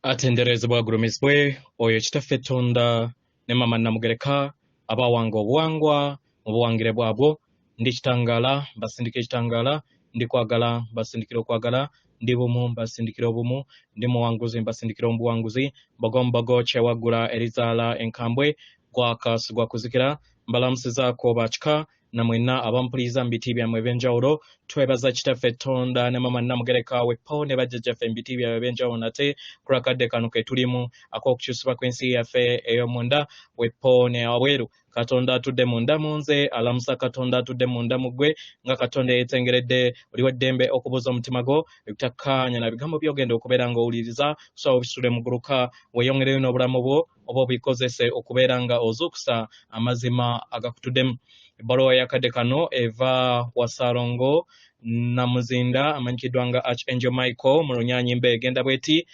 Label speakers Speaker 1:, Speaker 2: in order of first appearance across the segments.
Speaker 1: Atenderezebwa agulumizibwe oyo Kitaffe Ttonda ne Maama Nnamugereka abaawanga obuwangwa mu buwangire bwabwo. Ndi kitangaala, mbasindikira ekitangaala, ndi kwagala, mbasindikira okwagala, ndi bumu, mbasindikira obumu, ndi muwanguzi, mbasindikira obuwanguzi, mbogo mbogo kyewaggula erizaala enkambwe, gwaka sigwa kuzikira, mbalamusizaako ba kika na mwenna abampuliriza mu biti byammwe eby'enjawulo. Twebaza Kitaffe Ttonda ne Maama Nnamugereka weppo ne bajjajjaffe mu biti byabwe eby'enjawulo nate ku lw'akadde kano ke tulimu ak'okukyusibwa kw'ensi yaffe ey'omunda weppo ne wabweru. Katonda atudde munda mu nze alamusa Katonda atudde munda mu ggwe nga Katonda eyeetengeredde. Oli wa ddembe okubuuza omutima gwo ebitakkaanya na bigambo by'ogenda okubeera ng'owuliriza kusaba obisitule muguluka weeyongereyo n'obulamu bwo oba obikozese okubeera nga ozuukusa amazima agakutuddemu. Ebbaluwa y'akadde kano eva wa Ssaalongo Namuzinda amanyikiddwa nga Archangel Michael mu Lunyanyimbe egenda bweti.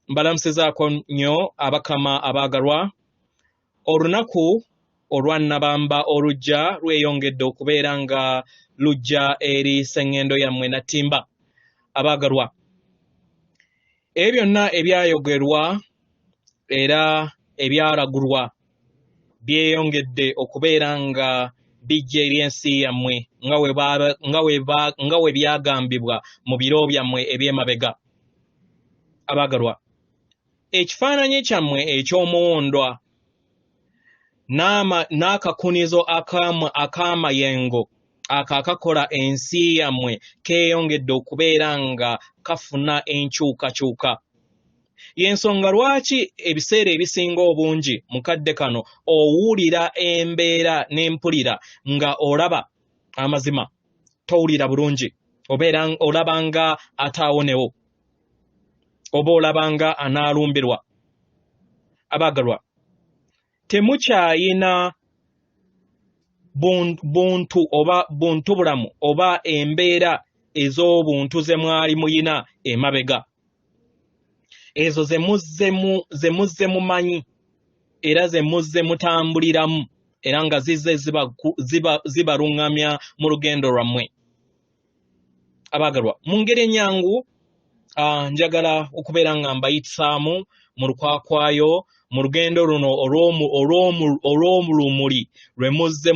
Speaker 1: Mbalamusizaako nnyo abakama abaagalwa. Olunaku olwa Nnabamba olujja lweyongedde okubeera nga lujja eri sseŋŋendo yammwe Nattimba. Abaagalwa, ebyo byonna ebyayogerwa era ebyalagulwa byeyongedde okubeera nga bijja eri ensi yammwe nga we byagambibwa mu biro byammwe eby'emabega. Abaagalwa, ekifaananyi kyammwe eky'omuwundwa n'akakunizo ak'amayengo ako akakola ensi yammwe keeyongedde okubeera nga kafuna enkyukakyuka. Y'ensonga lwaki ebiseera ebisinga obungi mu kadde kano owulira embeera n'empulira nga olaba amazima towulira bulungi, obeera olaba nga ataawonewo oba olaba nga anaalumbirwa. Abaagalwa, temukyayina buntu oba buntu bulamu oba embeera ez'obuntu ze mwali muyina emabega. Ezo ze muzze mumanyi era ze muzze mutambuliramu era nga zizze zibaluŋŋamya mu lugendo lwammwe. Abaagalwa, mu ngeri ennyangu, njagala okubeera nga mbayisaamu mu lukwakwayo mu lugendo luno olw'olumuli lwe muzze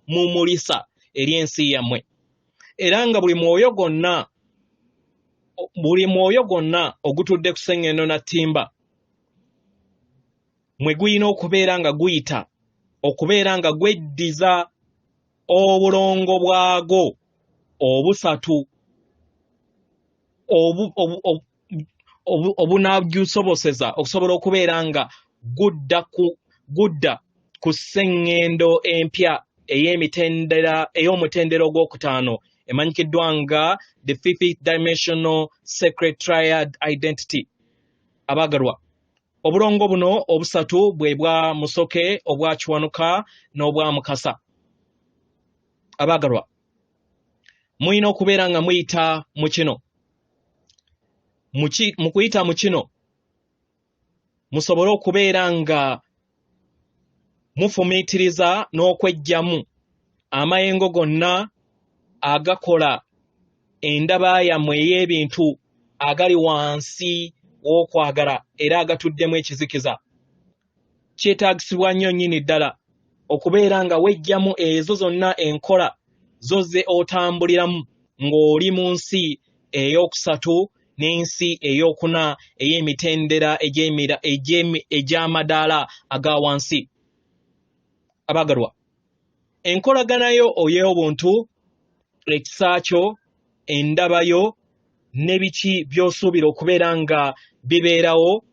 Speaker 1: mumulisa eri ensi yammwe. Era nga buli mwoyo gwonna ogutudde ku sseŋŋendo Nattimba mwe gulina okubeera nga guyita okubeera nga gweddiza obulongo bwagwo obusatu obunagusoboseza okusobola okubeera nga gudda ku sseŋŋendo empya ey'omutendera ogwokutaano emanyikiddwa nga the fifth dimensional sacred triad identity. Abaagalwa, obulongo buno obusatu bwe bwa Musoke, obwa Kiwanuka n'obwa Mukasa. Abaagalwa, mulina okubeera nga muyita mu kino. Mu kuyita mu kino musobole okubeera nga mufumiitiriza n'okweggyamu amayengo gonna agakola endaba yammwe ey'ebintu agali wansi w'okwagala era agatuddemu ekizikiza. Kyetaagisibwa nnyo nnyini ddala okubeera nga weggyamu ezo zonna enkola zo ze otambuliramu ng'oli mu nsi ey'okusatu n'ensi ey'okuna ey'emitendera egy'amadaala aga wansi. Abaagalwa, enkolagana yo ey'obuntu, ekisa kyo, endaba yo, ne biki by'osuubira okubeera nga bibeerawo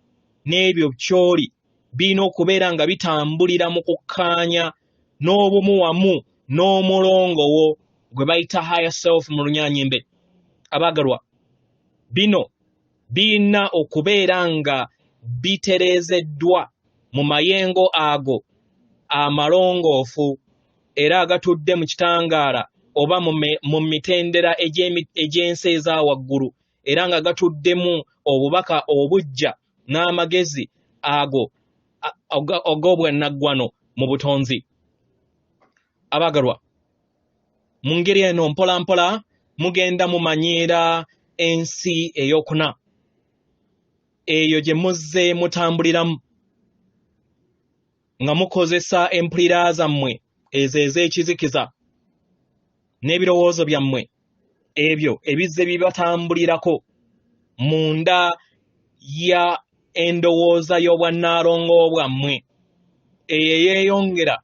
Speaker 1: n'ebyo ky'oli birina okubeera nga bitambulira mu kukkaanya n'obumu wamu n'omulongo wo gwe bayita higher self mu Lunyanyimbe. Abaagalwa, bino birina okubeera nga bitereezeddwa mu mayengo ago amalongoofu era agatudde mu kitangaala oba mu mitendera egy'ensi eza waggulu era nga gatuddemu obubaka obuggya n'amagezi ago ag'obwannaggwano mu butonzi. Abaagalwa, mu ngeri eno mpola mpola Mugenda mumanyiira ensi ey'okuna, eyo gye muzze mutambuliramu nga mukozesa empulira zammwe ezo ez'ekizikiza n'ebirowoozo byammwe ebyo ebizze bibatambulirako munda ya endowooza y'obwannaalongo bwammwe, eyo eyeeyongera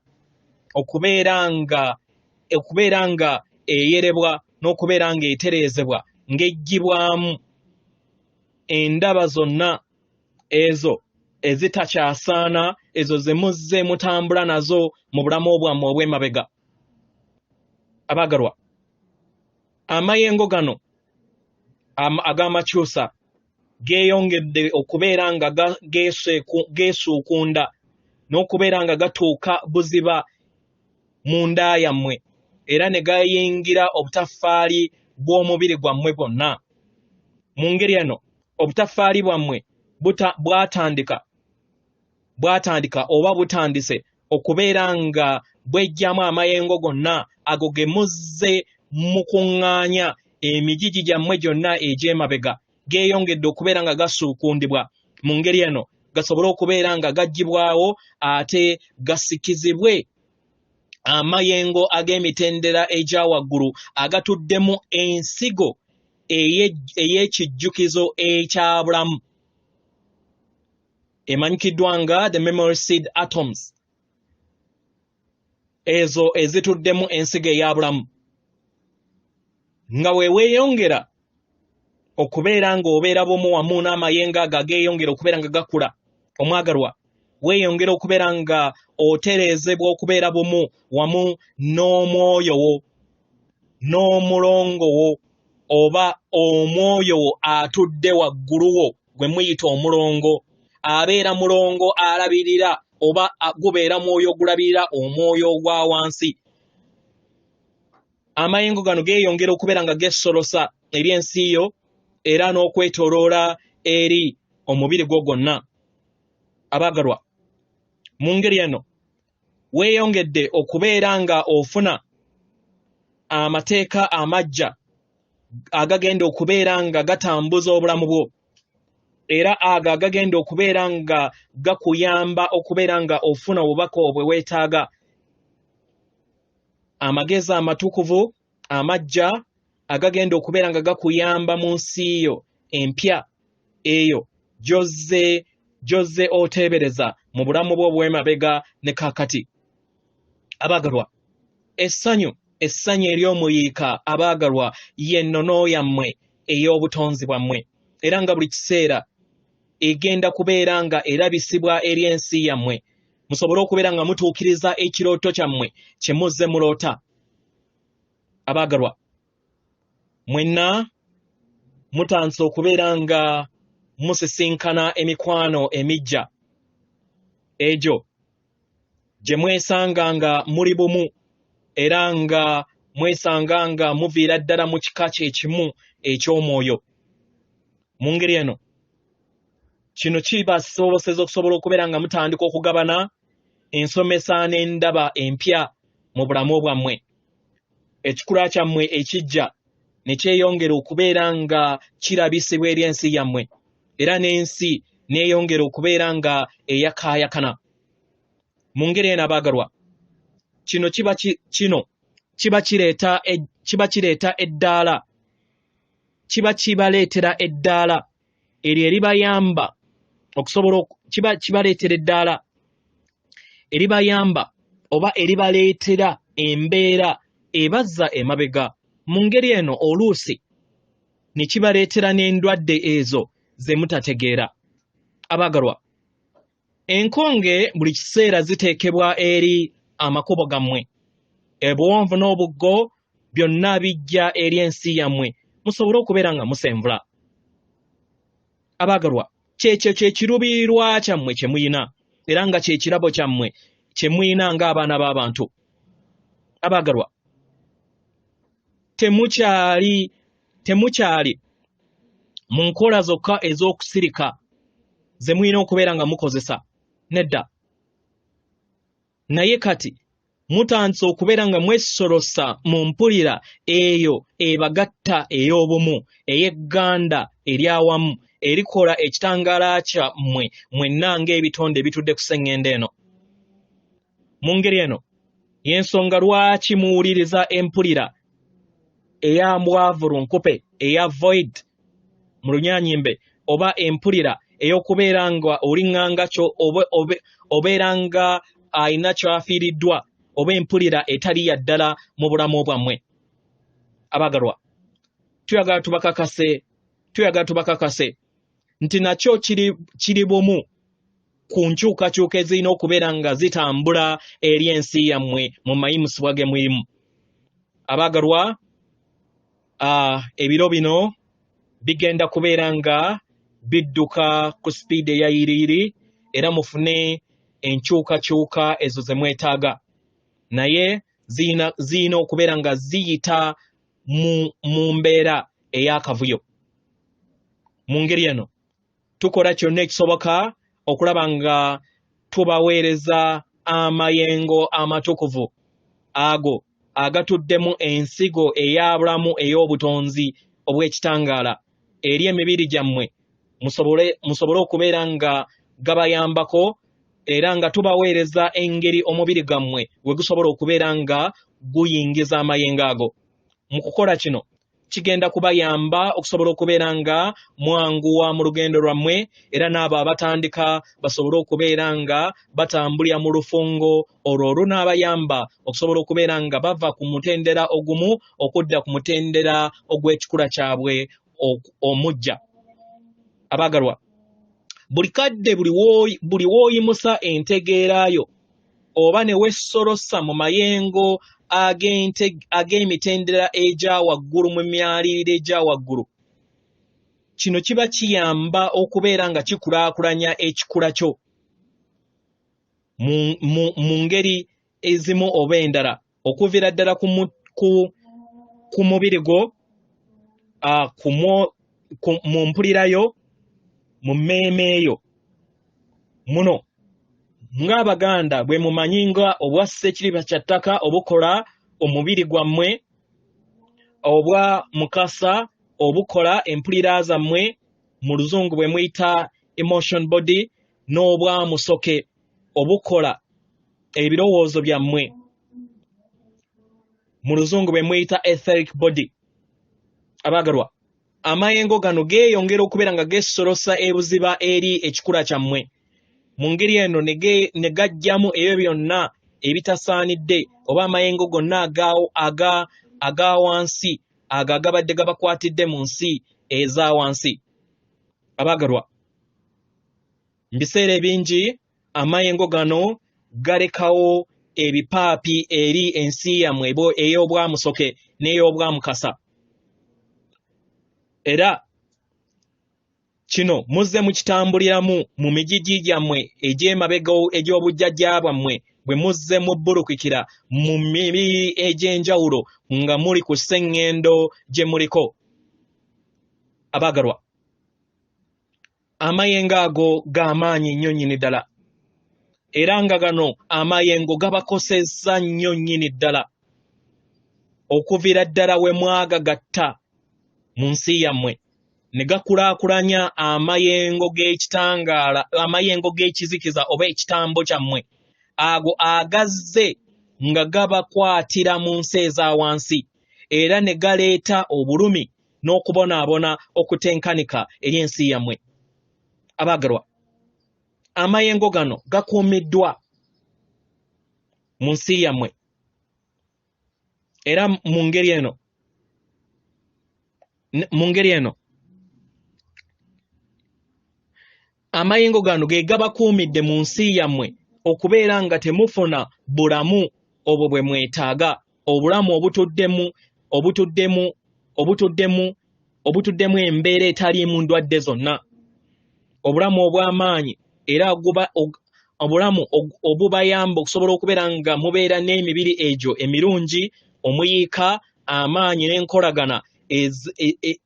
Speaker 1: okubeera nga eyerebwa n'okubeera nga etereezebwa ng'eggyibwamu endaba zonna ezo ezitakyasaana, ezo ze muzze mutambula nazo mu bulamu bwammwe obw'emabega. Abaagalwa, amayengo gano ag'amakyusa geeyongedde okubeera nga geesuukunda n'okubeera nga gatuuka buziba munda yammwe, era ne gayingira obutaffaali bw'omubiri gwammwe bwonna. Mu ngeri eno obutaffaali bwammwe bwatandika oba butandise okubeera nga bwejjamu amayengo gonna ago ge muzze mukuŋŋaanya emigigi gyammwe gyonna egy'emabega. Geeyongedde okubeera nga gasuukundibwa mu ngeri eno gasobole okubeera nga gaggyibwawo ate gasikizibwe amayengo ag'emitendera egya waggulu agatuddemu ensigo ey'ekijjukizo ekya bulamu emanyikiddwa nga the memory seed atoms, ezo ezituddemu ensigo eya bulamu. Nga we weeyongera okubeera ng'obeera bumu wamu n'amayengo ago ageeyongera okubeera nga gakula, omwagalwa, weeyongera okubeera nga otereezebwa okubeera bumu wamu n'omwoyo wo n'omulongo wo, oba omwoyo wo atudde waggulu wo gwe muyita omulongo. Abeera mulongo alabirira, oba gubeera mwoyo ogulabirira omwoyo ogwa wansi. Amayengo gano geeyongera okubeera nga geesolosa eri ensi yo era n'okwetooloola eri omubiri gwo gwonna. Abaagalwa, mu ngeri eno weeyongedde okubeera nga ofuna amateeka amaggya agagenda okubeera nga gatambuza obulamu bwo, era ago agagenda okubeera nga gakuyamba okubeera nga ofuna obubaka obwe weetaaga. Amagezi amatukuvu amaggya agagenda okubeera nga gakuyamba mu nsi yo empya eyo gy'ozze oteebereza mu bulamu bwo obw'emabega ne kaakati. Abaagalwa, essanyu ery'omuyiika, abaagalwa, ye nnono yammwe ey'obutonzi bwammwe, era nga buli kiseera egenda kubeera nga erabisibwa eri ensi yammwe, musobole okubeera nga mutuukiriza ekirooto kyammwe kye muzze muloota. Abaagalwa, mwenna mutandise okubeera nga musisinkana emikwano emiggya egyo gye mwesanga nga muli bumu, era nga mwesanga nga muviira ddala mu kika kye kimu eky'omwoyo. Mu ngeri eno kino kibasoboseza okusobola okubeera nga mutandika okugabana ensomesa n'endaba empya mu bulamu bwammwe. Ekikula kyammwe ekijja ne kyeyongera okubeera nga kirabisibwa eri ensi yammwe, era n'ensi n'eyongera okubeera nga eyakaayakana. Mu ngeri eno abaagalwa, kino kiba kireeta eddaala, kiba kibaleetera eddaala eryo eribayamba okusobola kiba kibaleetera eddaala eribayamba oba eribaleetera embeera ebazza emabega. Mu ngeri eno oluusi ne kibaleetera n'endwadde ezo ze mutategeera. Abaagalwa, enkonge buli kiseera ziteekebwa eri amakubo gammwe. Ebuwonvu n'obuggo byonna bijja eri ensi yammwe, musobole okubeera nga musenvula. Abaagalwa, kyekyo kye kiruubirirwa kyammwe kye muyina, era nga kye kirabo kyammwe kye muyina ng'abaana b'abantu. Abaagalwa, temukyali mu nkola zokka ez'okusirika ze mulina okubeera nga mukozesa, nedda. Naye kati Mutandise okubeera nga mwesolosa mu mpulira eyo ebagatta ey'obumu, ey'egganda eryawamu, erikola ekitangaala kyammwe mwenna ng'ebitonde ebitudde ku sseŋŋendo eno. Mu ngeri eno y'ensonga lwaki muwuliriza empulira eya mbwavu lunkupe, eya void mu Lunyanyimbe, oba empulira ey'okubeera nga oliŋŋanga kyo obeera nga alina ky'afiiriddwa, oba empulira etali ya ddala mu bulamu bwammwe. Abagalwa, tuyagala tubakakase, tuyagala tubakakase nti nakyo kiri bumu ku nkyukakyuka ezirina okubeera nga zitambula eri ensi yammwe mu mayimusibwa ge mulimu. Abaagalwa, ebiro bino bigenda kubeera nga bidduka ku sipiidi eya yiriyiri, era mufune enkyukakyuka ezo ze mwetaaga, naye zirina okubeera nga ziyita mu mbeera ey'akavuyo. Mu ngeri eno tukola kyonna ekisoboka okulaba nga tubaweereza amayengo amatukuvu ago agatuddemu ensigo ey'abulamu ey'obutonzi obw'ekitangaala eri emibiri gyammwe, musobole okubeera nga gabayambako, era nga tubaweereza engeri omubiri gwammwe we gusobola okubeera nga guyingiza amayengo ago. Mu kukola kino kigenda kubayamba okusobola okubeera nga mwanguwa mu lugendo lwammwe, era n'abo abatandika basobole okubeera nga batambulira mu lufungo olwo olunaabayamba okusobola okubeera nga bava ku mutendera ogumu okudda ku mutendera ogw'ekikula kyabwe omuggya. Abaagalwa, buli kadde buli w'oyimusa entegeera yo oba ne weesolosa mu mayengo ag'emitendera egya waggulu mu myaliriro egya waggulu, kino kiba kiyamba okubeera nga kikulaakulanya ekikula kyo mu ngeri ezimu oba endala, okuviira ddala ku mubiri gwo, mu mpulirayo, mu mmeeme yo. Muno ng'Abaganda bwe mumanyi nga obwa ssekiriba kya ttaka obukola omubiri gwammwe, obwa mukasa obukola empulira zammwe, mu Luzungu bwe muyita emotion body, n'obwa musoke obukola ebirowoozo byammwe, mu Luzungu bwe muyita etheric body. Abaagalwa, amayengo gano geeyongera okubeera nga geesolosa ebuziba eri ekikula kyammwe. Mu ngeri eno ne gajjamu ebyo byonna ebitasaanidde, oba amayengo gonna aga wansi ago agabadde gabakwatidde mu nsi eza wansi. Abaagalwa, mu biseera ebingi amayengo gano galekawo ebipaapi eri ensi yammwe ey'obwamusoke n'ey'obwamukasa, era kino muzze mukitambuliramu mu migigi gyammwe egy'emabega egy'obujjajja bwammwe bwe muzze mubbulukikira mu mibiri egy'enjawulo nga muli ku sseŋŋendo gye muliko. Abaagalwa, amayengo ago g'amaanyi nnyo nnyini ddala, era nga gano amayengo gabakosezza nnyo nnyini ddala okuviira ddala we mwagagatta mu nsi yammwe, ne gakulaakulanya amayengo g'ekitangaala, amayengo g'ekizikiza oba ekitambo kyammwe, ago agazze nga gabakwatira mu nsi eza wansi, era ne galeeta obulumi n'okubonaabona okutenkanika eri ensi yammwe. Abaagalwa, amayengo gano gakuumiddwa mu nsi yammwe, era mu ngeri eno amayengo gano ge gabakuumidde mu nsi yammwe okubeera nga temufuna bulamu obwo bwe mwetaaga, obulamu obutuddemu embeera etaliimu ndwadde zonna, obulamu obw'amaanyi, era obulamu obubayamba okusobola okubeera nga mubeera n'emibiri egyo emirungi, omuyiika, amaanyi n'enkolagana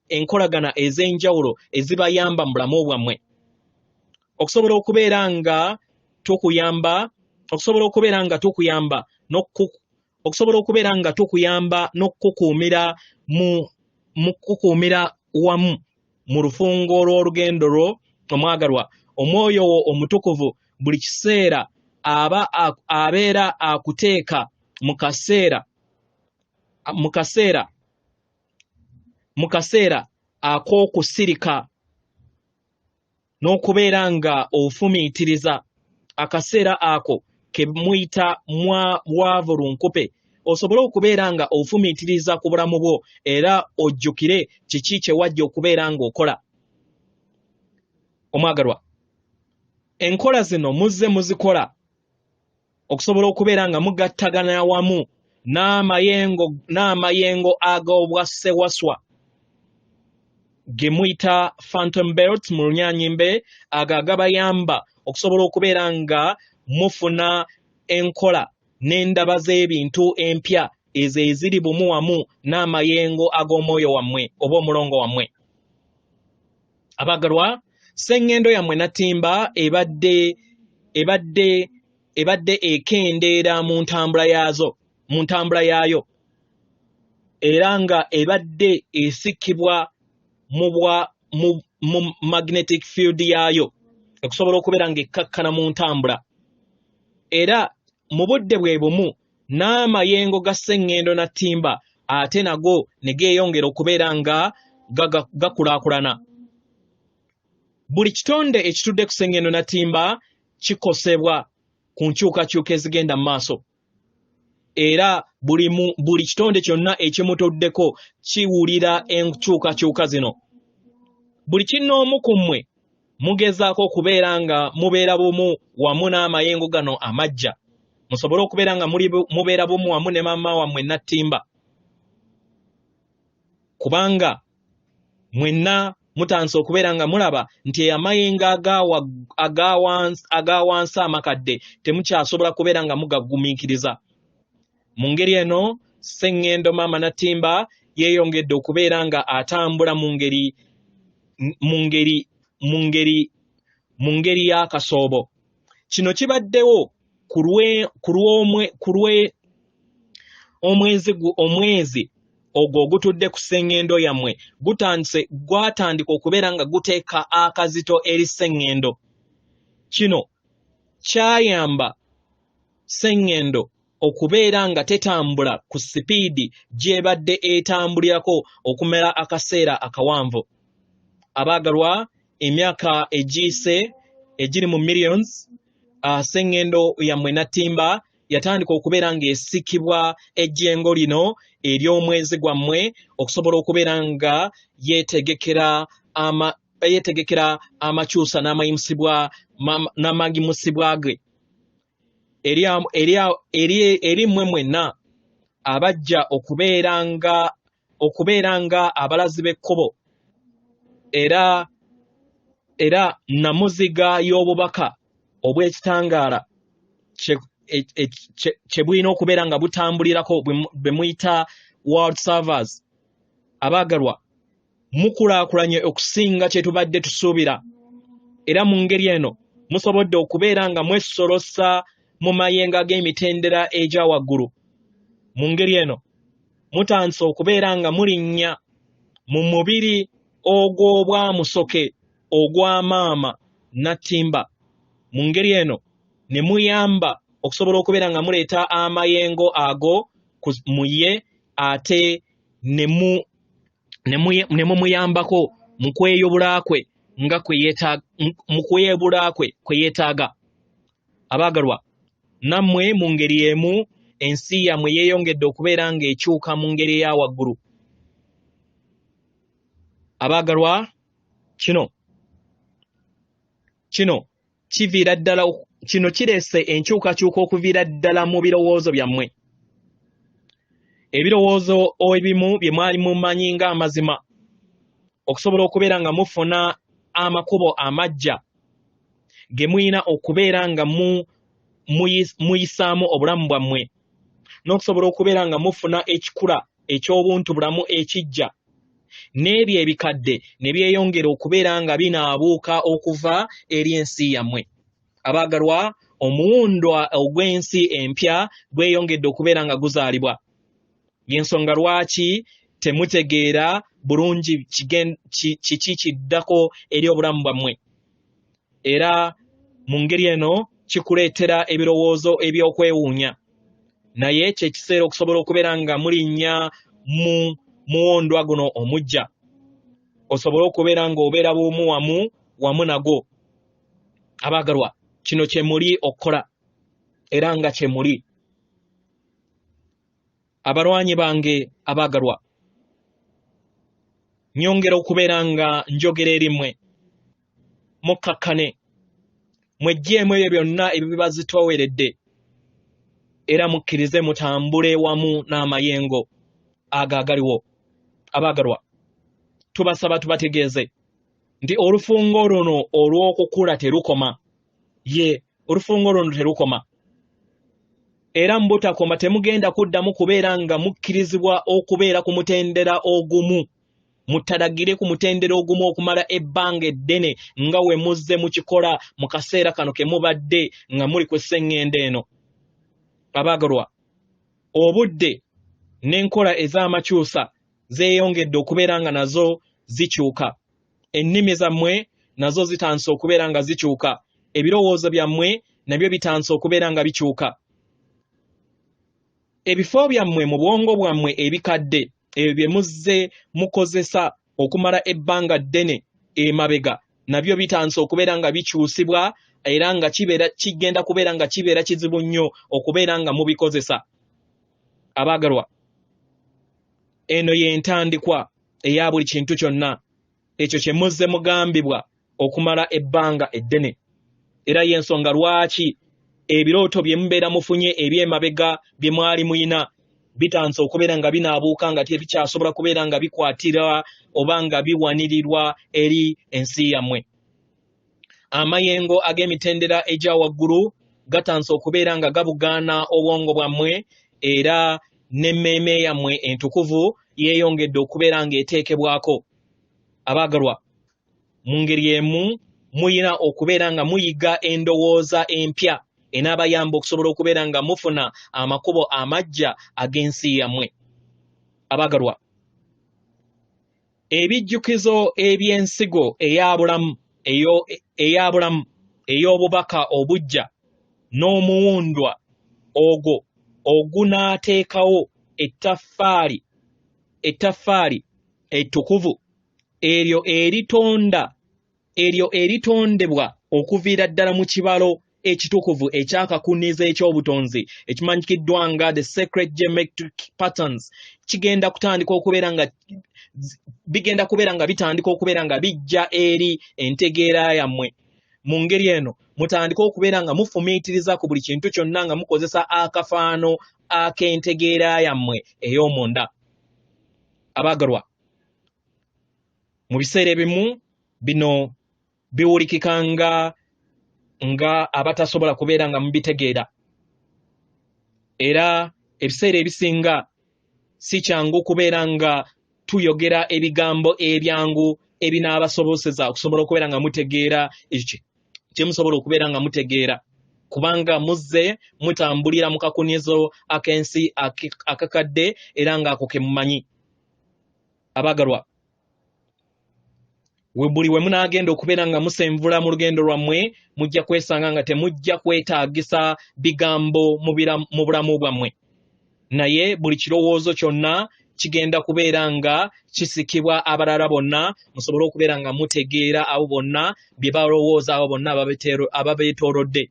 Speaker 1: enkolagana ez'enjawulo ezibayamba mu bulamu bwammwe. Okusobola okubeera nga tukuyamba Okusobola okubeera nga tukuyamba okusobola okubeera nga tukuyamba n'okukukuumira mu mu kukuumira wamu mu lufungo lw'olugendo lwo omwagalwa, omwoyo wo omutukuvu buli kiseera aba abeera akuteeka mu kaseera mu kaseera mu kaseera ak'okusirika n'okubeera nga ofumiitiriza akaseera ako ke muyita mwa bwavu lunkupe osobole okubeera nga ofumiitiriza ku bulamu bwo era ojjukire kiki kye wajja okubeera ng'okola. Omwagalwa, enkola zino muzze muzikola okusobola okubeera nga mugattagana wamu n'amayengo n'amayengo ag'obwassewaswa ge muyita phantom belt mu lunyanyimbe, ago agabayamba okusobola okubeera nga mufuna enkola n'endaba z'ebintu empya ezo eziri bumu wamu n'amayengo ag'omwoyo wammwe oba omulongo wammwe. Abagalwa, sseŋŋendo yammwe Natimba ebadde ebadde ebadde ekendeera mu ntambula yaazo mu ntambula yaayo era nga ebadde esikibwa mu bwa mu, mu magnetic field yaayo okusobola okubeera ng'ekkakkana mu ntambula era mu budde bwe bumu n'amayengo ga sseŋŋendo na ttimba ate nago ne geeyongera okubeera nga gakulaakulana. Buli kitonde ekitudde ku sseŋŋendo na ttimba kikosebwa ku nkyukakyuka ezigenda mu maaso era buli, mu, buli kitonde kyonna ekimutuddeko kiwulira enkyukakyuka zino. Buli kinnoomu ku mmwe mugezaako okubeera nga mubeera bumu wamu n'amayengo gano amaggya musobole okubeera nga mubeera bumu wamu ne maama wammwe Nattimba, kubanga mwenna mutandise okubeera nga mulaba nti amayengo aga wansi amakadde temukyasobola kubeera nga mugagumiikiriza. Mu ngeri eno, Sseŋŋendo Maama Nattimba yeeyongedde okubeera nga atambula mu ngeri mu ngeri mu ngeri mu ngeri y'akasoobo. Kino kibaddewo ku lwe ku lw'omwe ku lwe omwezi omwezi ogwo ogutudde ku sseŋŋendo yammwe gutandise gwatandika okubeera nga guteeka akazito eri sseŋŋendo. Kino kyayamba sseŋŋendo okubeera nga tetambula ku sipiidi gy'ebadde etambulirako okumala akaseera akawanvu. Abaagalwa, emyaka egiyise egiri mu millions, sseŋŋendo yammwe Nattimba yatandika okubeera ng'esikibwa ejjengo lino ery'omwezi gwammwe okusobola okubeera nga yeetegekera ama yeetegekera amakyusa n'amayimusibwa n'amagimusibwa ge eri eri eri eri mmwe mwenna abajja okubeera nga okubeera nga abalazi b'ekkubo era era namuziga y'obubaka obw'ekitangaala kye kye bulina okubeera nga butambulirako bwe muyita world servers. Abaagalwa, mukulaakulanye okusinga kye tubadde tusuubira era mu ngeri eno musobodde okubeera nga mwesolosa mu mayengo ag'emitendera egya waggulu. Mu ngeri eno mutandise okubeera nga mulinnya mu mubiri ogw'obwamusoke ogwa maama Nattimba, mu ngeri eno ne muyamba okusobola okubeera nga muleeta amayengo ago mu ye ate ne mu ne mumuyambako mu kweyubula kwe nga kwe mu kweyubula kwe kwe yeetaaga. Abaagalwa, nammwe mu ngeri y'emu ensi yammwe yeeyongedde okubeera ng'ekyuka mu ngeri eya waggulu. Abaagalwa, kino kino kiviira ddala kino kireese enkyukakyuka okuviira ddala mu birowoozo byammwe. Ebirowoozo ebimu bye mwali mumanyi ng'amazima okusobola okubeera nga mufuna amakubo amaggya ge mulina okubeera nga muyisaamu obulamu bwammwe n'okusobola okubeera nga mufuna ekikula eky'obuntu bulamu ekiggya n'ebyo ebikadde ne byeyongera okubeera nga binaabuuka okuva eri ensi yammwe. Abaagalwa, Omuwundwa ogw'ensi empya gweyongedde okubeera nga guzaalibwa. Y'ensonga lwaki temutegeera bulungi kiki kiddako eri obulamu bwammwe. Era mu ngeri eno kikuleetera ebirowoozo eby'okwewuunya. Naye kye kiseera okusobola okubeera nga mulinnya mu muwondwa guno omuggya, osobole okubeera ng'obeera bumu wamu wamu nagwo. Abaagalwa, kino kye muli okukola era nga kye muli. Abalwanyi bange abaagalwa, nnyongera okubeera nga njogera eri mmwe, mukkakkane, mweggyeemu ebyo byonna ebibazitooweredde, era mukkirize mutambule wamu n'amayengo ago agaliwo. Abaagalwa, tubasaba tubategeeze nti olufungo luno olw'okukula terukoma. Ye olufungo luno terukoma, era mu butakoma temugenda kuddamu kubeera nga mukkirizibwa okubeera ku mutendera ogumu. Mutalagire ku mutendera ogumu okumala ebbanga eddene nga we muzze mukikola mu kaseera kano ke mubadde nga muli ku sseŋŋendo eno. Abaagalwa, obudde n'enkola ez'amakyusa zeeyongedde okubeera nga nazo zikyuka. Ennimi zammwe nazo zitandise okubeera nga zikyuka. Ebirowoozo byammwe nabyo bitandise okubeera nga bikyuka. Ebifo byammwe mu bwongo bwammwe ebikadde, ebyo bye muzze mukozesa okumala ebbanga ddene emabega, nabyo bitandise okubeera nga bikyusibwa, era nga kigenda kubeera nga kibeera kizibu nnyo okubeera nga mubikozesa. Abaagalwa, eno y'entandikwa eya buli kintu kyonna ekyo kye muzze mugambibwa okumala ebbanga eddene. Era y'ensonga lwaki ebirooto bye mubeera mufunye eby'emabega bye mwali muyina bitandise okubeera nga binaabuuka, nga tebikyasobola kubeera nga bikwatira oba nga biwanirirwa eri ensi yammwe. Amayengo ag'emitendera egya waggulu gatandise okubeera nga gabugaana obwongo bwammwe, era n'emmeeme yammwe entukuvu yeeyongedde okubeera ng'eteekebwako. Abaagalwa, mu ngeri emu muyina okubeera nga muyiga endowooza empya enaabayamba okusobola okubeera nga mufuna amakubo amaggya ag'ensi yammwe. Abaagalwa, ebijjukizo eby'ensigo eyabulamu ey'obubaka obuggya n'omuwundwa ogwo ogunaateekawo ettaffaali ettukuvu eryo eritondebwa okuviira ddala mu kibalo ekitukuvu ekyakakuniza eky'obutonzi ekimanyikiddwa nga the sacred geometric patterns, kigenda kutandika okubeera nga bigenda kubeera nga bitandika okubeera nga bijja eri entegeera yammwe. Mu ngeri eno mutandike okubeera nga mufumiitiriza ku buli kintu kyonna nga mukozesa akafaano ak'entegeera yammwe ey'omunda. Abaagalwa, mu biseera ebimu bino biwulikika nga abatasobola kubeera nga mubitegeera, era ebiseera ebisinga si kyangu kubeera nga tuyogera ebigambo ebyangu ebinaabasoboseza okusobola okubeera nga mutegeera ekyo kye musobola okubeera nga mutegeera, kubanga muzze mutambulira mu kakunizo ak'ensi akakadde era ng'ako ke mumanyi. Abaagalwa, buli we munaagenda okubeera nga musenvula mu lugendo lwammwe, mujja kwesanga nga temujja kwetaagisa bigambo mu bulamu bwammwe, naye buli kirowoozo kyonna kigenda kubeera nga kisikibwa abalala bonna, musobole okubeera nga mutegeera abo bonna bye balowooza, abo bonna ababeetoolodde.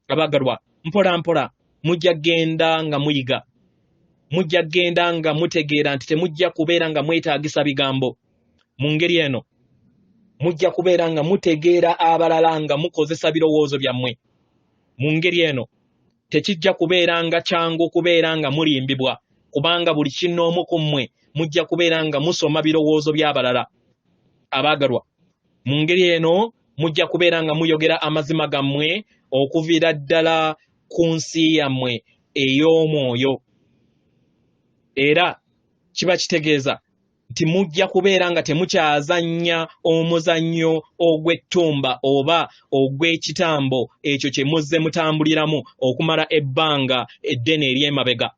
Speaker 1: Abaagalwa, mpola mpola mujja kgenda nga muyiga, mujja kgenda nga mutegeera nti temujja kubeera nga mwetaagisa bigambo. Mu ngeri eno mujja kubeera nga mutegeera abalala nga mukozesa birowoozo byammwe. Mu ngeri eno tekijja kubeera nga kyangu kubeera nga mulimbibwa, kubanga buli kinnoomu ku mmwe mujja kubeera nga musoma birowoozo by'abalala. Abaagalwa, mu ngeri eno mujja kubeera nga muyogera amazima gammwe okuviira ddala ku nsi yammwe ey'omwoyo, era kiba kitegeeza nti mujja kubeera nga temukyazannya omuzannyo ogw'ettumba oba ogw'ekitambo ekyo kye muzze mutambuliramu okumala ebbanga eddene ery'emabega.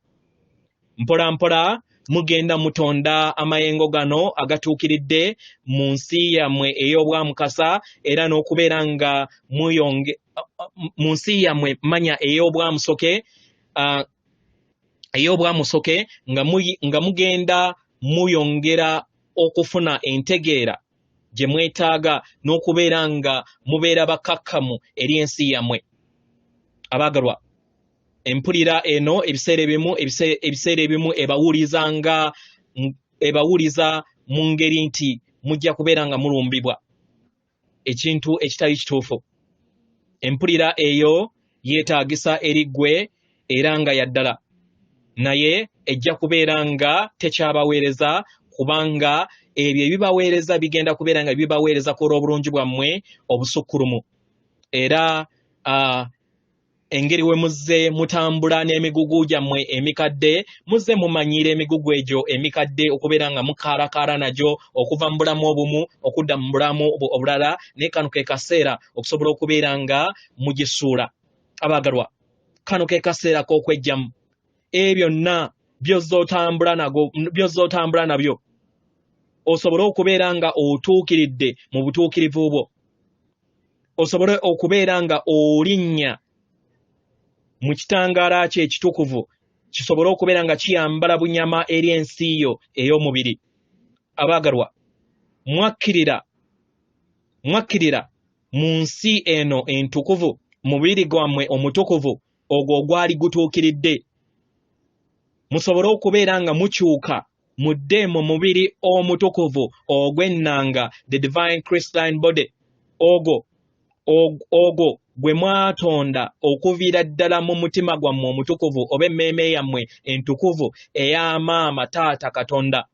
Speaker 1: Mpola mpola mugenda mutonda amayengo gano agatuukiridde mu nsi yammwe ey'obwamukasa, era n'okubeera nga muyonge mu nsi yammwe manya ey'obwamusoke, nga mugenda muyongera okufuna entegeera gye mwetaaga n'okubeera nga mubeera bakakkamu eri ensi yammwe. Abaagalwa, empulira eno ebiseera ebimu ebawuliza mu ngeri nti mujja kubeera nga mulumbibwa ekintu ekitali kituufu. Empulira eyo yeetaagisa eri ggwe era nga ya ddala, naye ejja kubeera nga tekyabaweereza, kubanga ebyo ebibaweereza bigenda kubeera nga bibaweereza ku olw'obulungi bwammwe obusukkulumu. Era engeri we muzze mutambula n'emigugu gyammwe emikadde, muzze mumanyiira emigugu egyo emikadde okubeera nga mukaalakaala nagyo okuva mu bulamu obumu okudda mu bulamu obulala, naye kano ke kaseera okusobola okubeera nga mugisuula. Abaagalwa, kano ke kaseera k'okwejjamu ebyo byonna by'ozze otambula nabyo, osobole okubeera nga otuukiridde mu butuukirivu bwo, osobole okubeera nga olinnya mu kitangaala kye ekitukuvu, kisobole okubeera nga kiyambala bunyama eri ensi yo ey'omubiri. Abaagalwa, mwakkirira mu nsi eno entukuvu, mubiri gwammwe omutukuvu ogwo ogwali gutuukiridde, musobole okubeera nga mukyuka mudde mu mubiri omutukuvu ogw'ennanga, the divine crystalline body, ogwo gwe mwatonda okuviira ddala mu mutima gwammwe omutukuvu oba emmeeme yammwe entukuvu eya maama taata Katonda.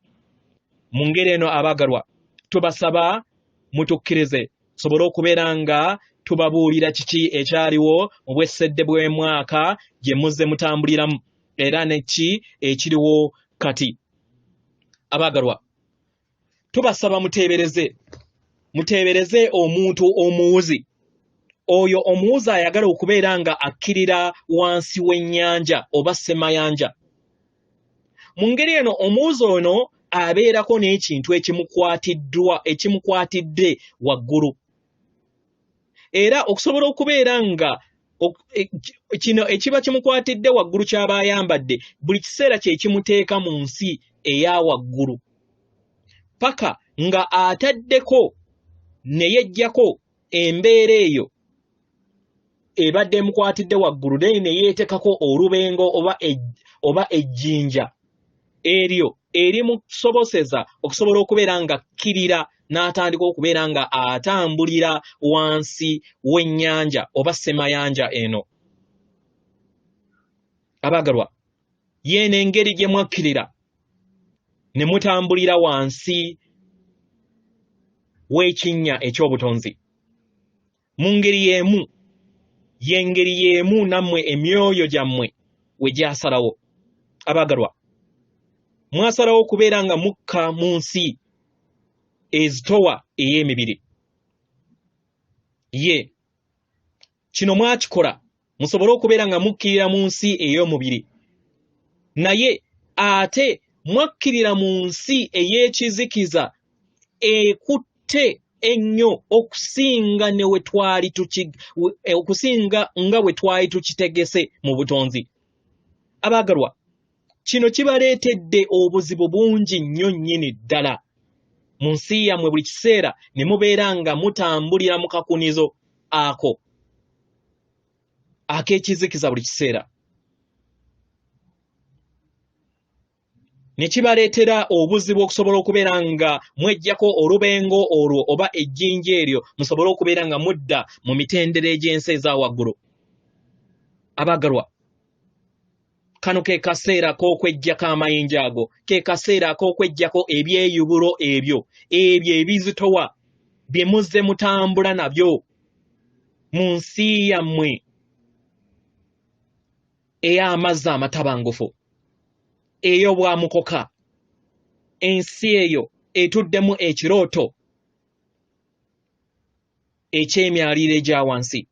Speaker 1: Mu ngeri eno abaagalwa, tubasaba mutukkirize tusobole okubeera nga tubabuulira kiki ekyaliwo mu bwessedde bw'emwaka gye muzze mutambuliramu, era ne ki ekiriwo kati. Abaagalwa, tubasaba muteebereze omuntu omuwuzi, oyo omuwuzi ayagala okubeera nga akkirira wansi w'ennyanja oba ssemayanja. Mu ngeri eno omuwuzi ono abeerako n'ekintu ekimukwatidde waggulu, era okusobola okubeera nga kino ekiba kimukwatidde waggulu ky'aba ayambadde buli kiseera kye kimuteeka mu nsi eya waggulu, paka nga ataddeko ne yeggyako embeera eyo ebadde emukwatidde waggulu, naye ne yeetekako olubengo oba ejjinja eryo erimusoboseza okusobola okubeera nga akkirira n'atandika okubeera nga atambulira wansi w'ennyanja oba ssemayanja eno. Abaagalwa, yeeno engeri gye mwakkirira ne mutambulira wansi w'ekinnya eky'obutonzi. Mu ngeri y'emu, y'engeri y'emu nammwe emyoyo gyammwe we gyasalawo. Abaagalwa, mwasalawo okubeera nga mukka mu nsi ezitowa ey'emibiri. Ye kino mwakikola musobole okubeera nga mukkirira mu nsi ey'omubiri, naye ate mwakkirira mu nsi ey'ekizikiza ekutte ennyo okusinga ne we twali okusinga nga bwe twali tukitegese mu butonzi. Abaagalwa, kino kibaleetedde obuzibu bungi nnyo nnyini ddala mu nsi yammwe buli kiseera ne mubeera nga mutambulira mu kakunizo ako ak'ekizikiza buli kiseera, ne kibaleetera obuzibu okusobola okubeera nga mweggyako olubengo olwo oba ejjinja eryo, musobole okubeera nga mudda mu mitendera egy'ensi eza waggulu. Abaagalwa, kano ke kaseera k'okweggyako amayinja ago, ke kaseera ak'okweggyako ebyeyubulo ebyo ebizitowa bye muzze mutambula nabyo mu nsi yammwe ey'amazzi amatabangufu, ey'obwamukoka. Ensi eyo etuddemu ekirooto eky'emyaliiro egya wansi.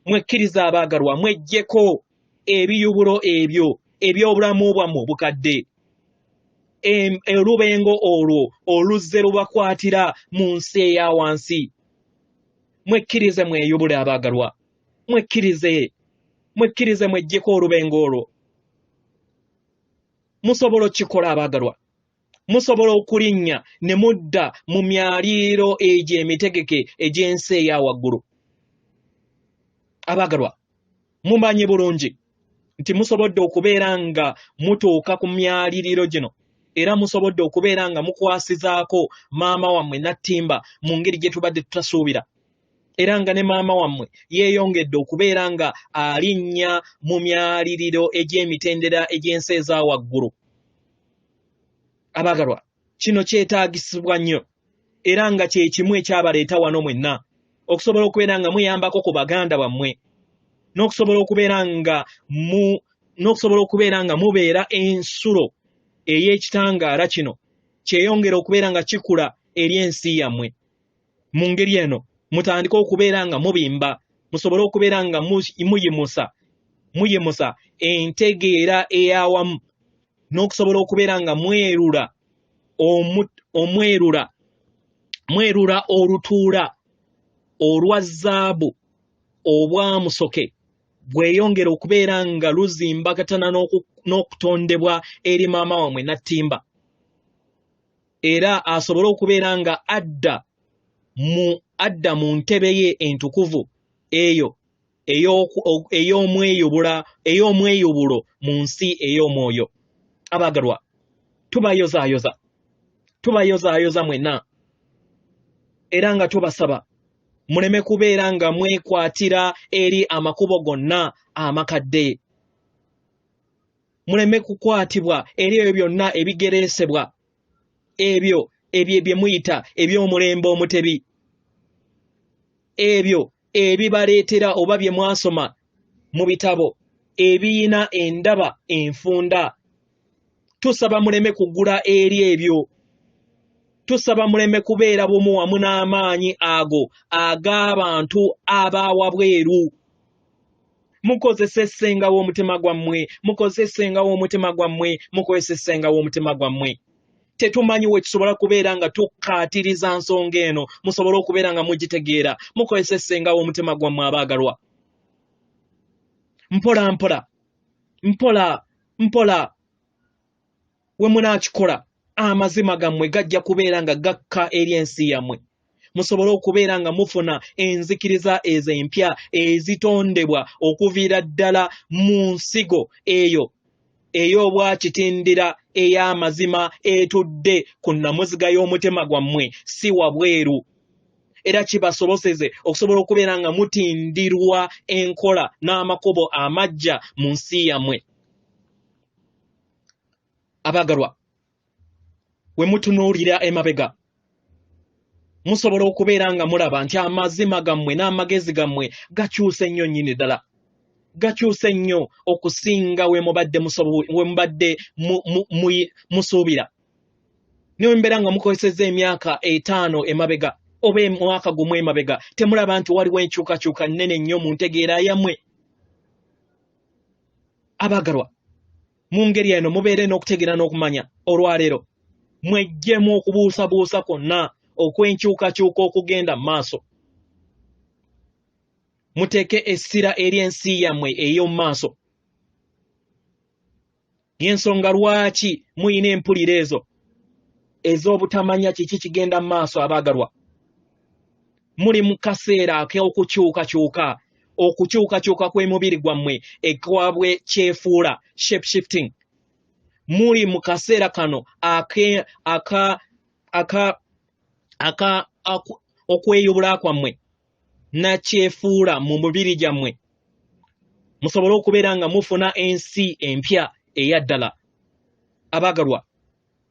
Speaker 1: Mwekkiriza abaagalwa, mweggyeko ebiyubulo ebyo eby'obulamu bwammwe obukadde. Olubengo olwo oluzze lubakwatira mu nsi eya wansi. Mwekkirize mweyubule abaagalwa, mwekkirize, mwekkirize mweggyeko olubengo olwo. Musobola okukikola abaagalwa, musobola okulinnya ne mudda mu myaliiro egyo emitegeke egy'ensi eya waggulu. Abaagalwa, mumanyi bulungi nti musobodde okubeera nga mutuuka ku myaliriro gino, era musobodde okubeera nga mukwasizaako maama wammwe Nattimba mu ngeri gye tubadde tutasuubira, era nga ne maama wammwe yeeyongedde okubeera nga alinnya mu myaliriro egy'emitendera egy'ensi eza waggulu. Abaagalwa, kino kyetaagisibwa nnyo, era nga kye kimu ekyabaleeta wano mwenna, okusobola okubeera nga muyambako ku baganda bammwe, n'okusobola okubeera nga mu n'okusobola okubeera nga mubeera ensulo ey'ekitangaala kino kyeyongera okubeera nga kikula eri ensi yammwe. Mu ngeri eno mutandike okubeera nga mubimba, musobole okubeera nga muyimusa entegeera ey'awamu, n'okusobola okubeera nga mwerula olutuula olwa zaabu obwamusoke bweyongera okubeera nga luzimbagatana n'okutondebwa eri maama wammwe Nattimba, era asobole okubeera nga adda mu ntebe ye entukuvu eyo ey'omweyubulo mu nsi ey'omwoyo. Abaagalwa, tubayozaayoza, tubayozaayoza mwenna, era nga tubasaba muleme kubeera nga mwekwatira eri amakubo gonna amakadde, muleme kukwatibwa eri ebyo byonna ebigereesebwa, ebyo bye muyita eby'omulembe omutebi, ebyo ebibaleetera oba bye mwasoma mu bitabo ebiyina endaba enfunda. Tusaba muleme kugula eri ebyo, tusaba muleme kubeera bumu wamu n'amaanyi ago ag'abantu abawabweru. Mukozese essenga w'omutima gwammwe, mukozese essenga w'omutima gwammwe, mukozese essenga w'omutima gwammwe. Tetumanyi we tusobola kubeera nga tukkaatiriza nsonga eno, musobole okubeera nga mugitegeera. Mukozese essenga w'omutima gwammwe abaagalwa. Mpola mpola, mpola mpola, we munaakikola amazima gammwe gajja kubeera nga gakka eri ensi yammwe, musobole okubeera nga mufuna enzikiriza ezo empya ezitondebwa okuviira ddala mu nsigo eyo ey'obwakitindira ey'amazima etudde ku nnamuziga y'omutima gwammwe, si wabweru. Era kibasoboseze okusobola okubeera nga mutindirwa enkola n'amakubo amajja mu nsi yammwe. Abaagalwa, we mutunuulira emabega musobola okubeera nga mulaba nti amazima gammwe n'amagezi gammwe gakyuse nnyo nnyini ddala, gakyuse nnyo okusinga we mubadde musuubira. Ne bwe mubeera nga mukozesezza emyaka 5 emabega oba omwaka gumu emabega, temulaba nti waliwo enkyukakyuka nnene nnyo mu ntegeera yammwe. Abaagalwa, mu ngeri eno mubeere n'okutegeera n'okumanya olwaleero, mweggyemu okubuusabuusa kwonna okw'enkyukakyuka okugenda mu maaso. Muteeke essira eri ensi yammwe ey'omu maaso. Y'ensonga lwaki muyina empulira ezo ez'obutamanya kiki kigenda mu maaso. Abaagalwa, muli mu kaseera ak'okukyukakyuka, okukyukakyuka kw'emubiri gwammwe ekwabwe kyefuula shape shifting. Muli mu kaseera kano aka okweyubula kwammwe nakyefuula mu mubiri gyammwe, musobole okubeera nga mufuna ensi empya eya ddala. Abaagalwa,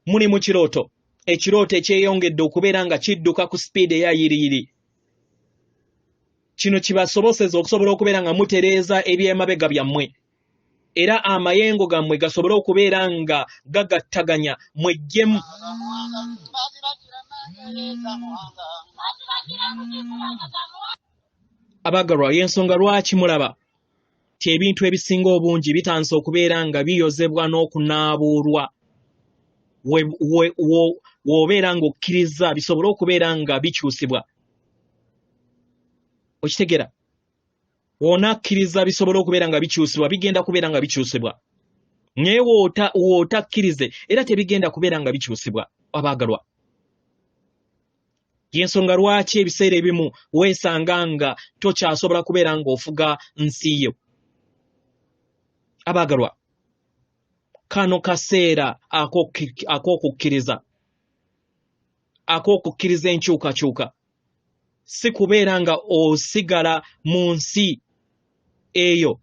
Speaker 1: muli mu kirooto, ekirooto ekyeyongedde okubeera nga kidduka ku sipiidi eya yiriyiri. Kino kibasoboseza okusobola okubeera nga mutereeza ebyemabega byammwe. Era amayengo gammwe gasobole okubeera nga gagattaganya mweggyemu. Abaagalwa, y'ensonga lwaki mulaba nti ebintu ebisinga obungi bitandise okubeera nga biyozebwa n'okunaabuulwa. W'obeera ng'okkiriza bisobole okubeera nga bikyusibwa. Okitegera? W'onakkiriza bisobole okubeera nga bikyusibwa, bigenda kubeera nga bikyusibwa. Naye w'otakkirize era tebigenda kubeera nga bikyusibwa. Abaagalwa, y'ensonga lwaki ebiseera ebimu weesanga nga tokyasobola kubeera ng'ofuga nsi yo. Abaagalwa, kano kaseera ak'okukkiriza, ak'okukkiriza enkyukakyuka, si kubeera nga osigala mu nsi eyo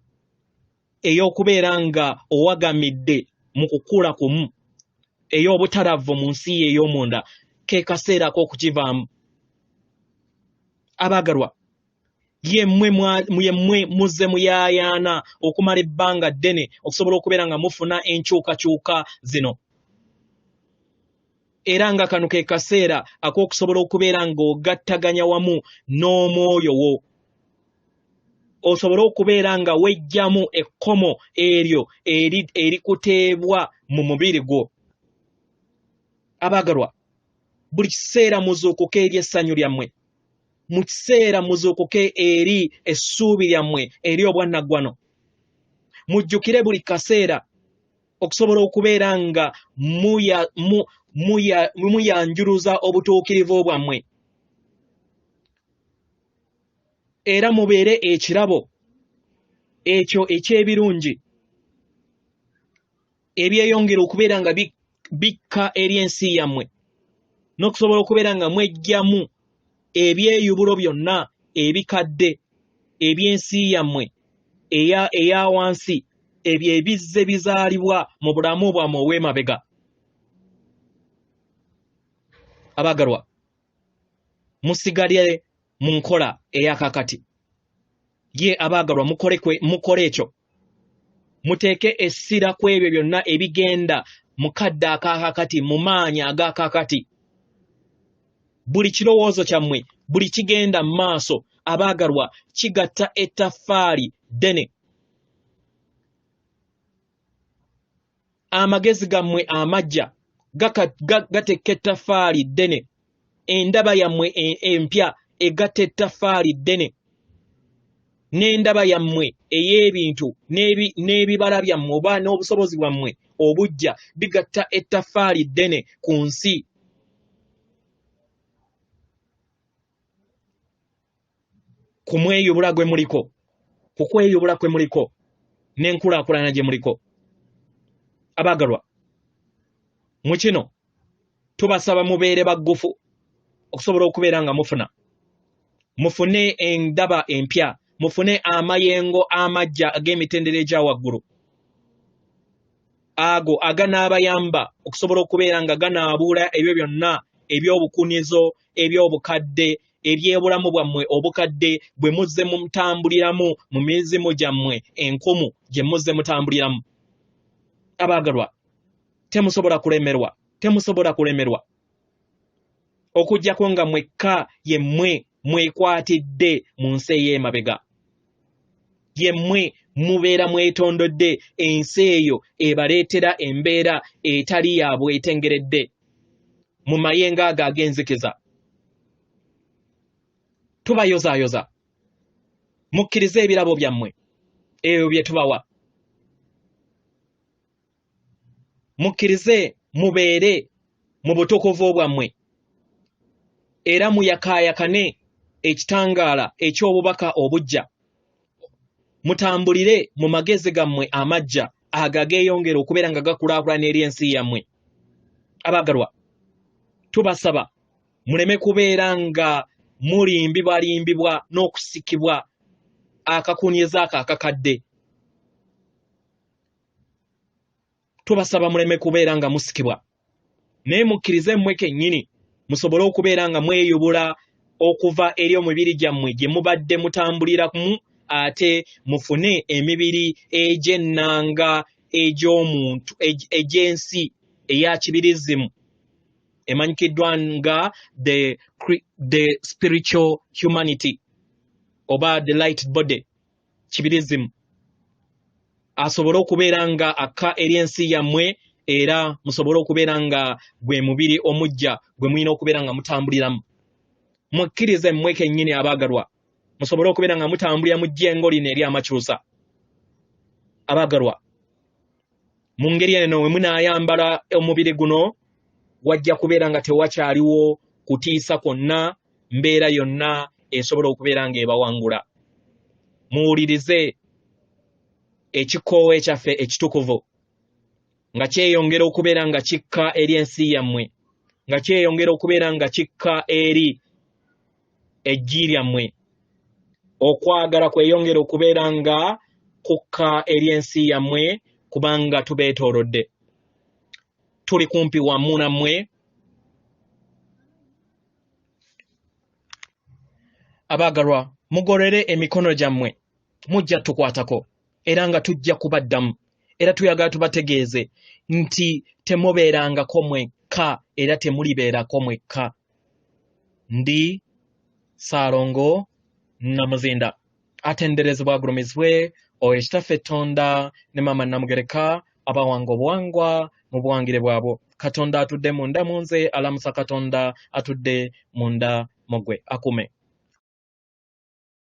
Speaker 1: ey'okubeera nga owagamidde mu kukula kumu, ey'obutalavu mu nsi yo ey'omunda. Ke kaseera ak'okukivaamu. Abaagalwa, yemmwe muzze muyaayaana okumala ebbanga ddene okusobola okubeera nga mufuna enkyukakyuka zino. Era nga kano ke kaseera ak'okusobola okubeera ng'ogattaganya wamu n'omwoyo wo, osobole okubeera nga weggyamu ekkomo eryo erikuteebwa mu mubiri gwo. Abaagalwa, buli kiseera muzuukuke eri essanyu lyammwe, mu kiseera muzuukuke eri essuubi lyammwe eri obwannaggwano. Mujjukire buli kaseera okusobola okubeera nga muyanjuluza obutuukirivu bwammwe, era mubeere ekirabo ekyo eky'ebirungi ebyeyongera okubeera nga bikka eri ensi yammwe, n'okusobola okubeera nga mweggyamu ebyeyubulo byonna ebikadde eby'ensi yammwe eya wansi, ebyo ebizze bizaalibwa mu bulamu bwammwe obw'emabega. Abaagalwa, musigalire mu nkola eyakakati. Ye abaagalwa, mukole ekyo, muteeke essira ku ebyo byonna ebigenda mu kadde akakakati, mu maanyi agakakati. Buli kirowoozo kyammwe, buli kigenda mu maaso, abaagalwa, kigatta ettaffaali ddene. Amagezi gammwe amajja gateeka ettaffaali ddene. Endaba yammwe empya egatta ettaffaali ddene. N'endaba yammwe ey'ebintu n'ebibala byammwe oba n'obusobozi bwammwe obujja bigatta ettaffaali ddene ku nsi. Ku mweyubula gwe muliko, ku kweyubula kwe muliko n'enkulaakulana gye muliko. Abaagalwa, mu kino tubasaba mubeere baggufu okusobola okubeera nga mufuna. Mufune endaba empya, mufune amayengo amajja ag'emitendera egya waggulu, ago aganaabayamba okusobola okubeera nga ganaabuula ebyo byonna eby'obukunizo eby'obukadde eby'obulamu bwammwe obukadde bwe muzze mutambuliramu mu mizimu gyammwe enkumu gye muzze mutambuliramu. Abaagalwa, temusobola kulemerwa, temusobola kulemerwa okuggyako nga mwekka yemmwe mwekwatidde mu nsi ey'emabega, yemmwe mubeera mwetondodde ensi eyo ebaleetera embeera etali yaabwe etengeredde mu mayengo ago ag'enzikiza. Tubayozaayoza, mukkirize ebirabo byammwe ebyo bye tubawa, mukkirize mubeere mu butukuvu bwammwe, era muyakaayakane ekitangaala eky'obubaka obujja. Mutambulire mu magezi gammwe amajja ago ageeyongera okubeera nga gakulaakulana eri ensi yammwe. Abaagalwa, tubasaba muleme kubeera nga mulimbibwalimbibwa n'okusikibwa akakunyeza ako akakadde. Tubasaba muleme kubeera nga musikibwa, naye mukkirize mmwe kennyini musobole okubeera nga mweyubula okuva eri omubiri gyammwe gye mubadde mutambuliramu ate mufune emibiri egy'ennanga egy'omuntu egy'ensi eya kibirizimu emanyikiddwa nga the spiritual humanity oba the light body kibirizimu, asobole okubeera nga akka eri ensi yammwe, era musobole okubeera nga gwe mubiri omujja gwe mulina okubeera nga mutambuliramu. Mukkirize mmwe kennyini abaagalwa, musobole okubeera nga mutambulira mu jjengo lino ery'amakyusa. Abaagalwa, mu ngeri eno we munaayambala omubiri guno, wajja kubeera nga tewakyaliwo kutiisa kwonna, mbeera yonna esobola okubeera ng'ebawangula. Muwulirize ekikoowe kyaffe ekitukuvu nga kyeyongera okubeera nga kikka eri ensi yammwe, nga kyeyongera okubeera nga kikka eri eggi lyammwe. Okwagala kweyongera okubeera nga kukka eri ensi yammwe, kubanga tubeetoolodde, tuli kumpi wamu nammwe. Abaagalwa, mugolere emikono gyammwe, mujja tukwatako era nga tujja kubaddamu. Era tuyagala tubategeeze nti temubeerangako mwekka era temulibeerako mwekka. Ndi Ssaalongo Namuzinda, atenderezebwa agulumizibwe oyo Kitaffe Tonda ne Maama Namugereka, abawanga obuwangwa mu buwangire bwabwo. Katonda atudde munda mu nze alamusa Katonda atudde munda mu ggwe. Akume.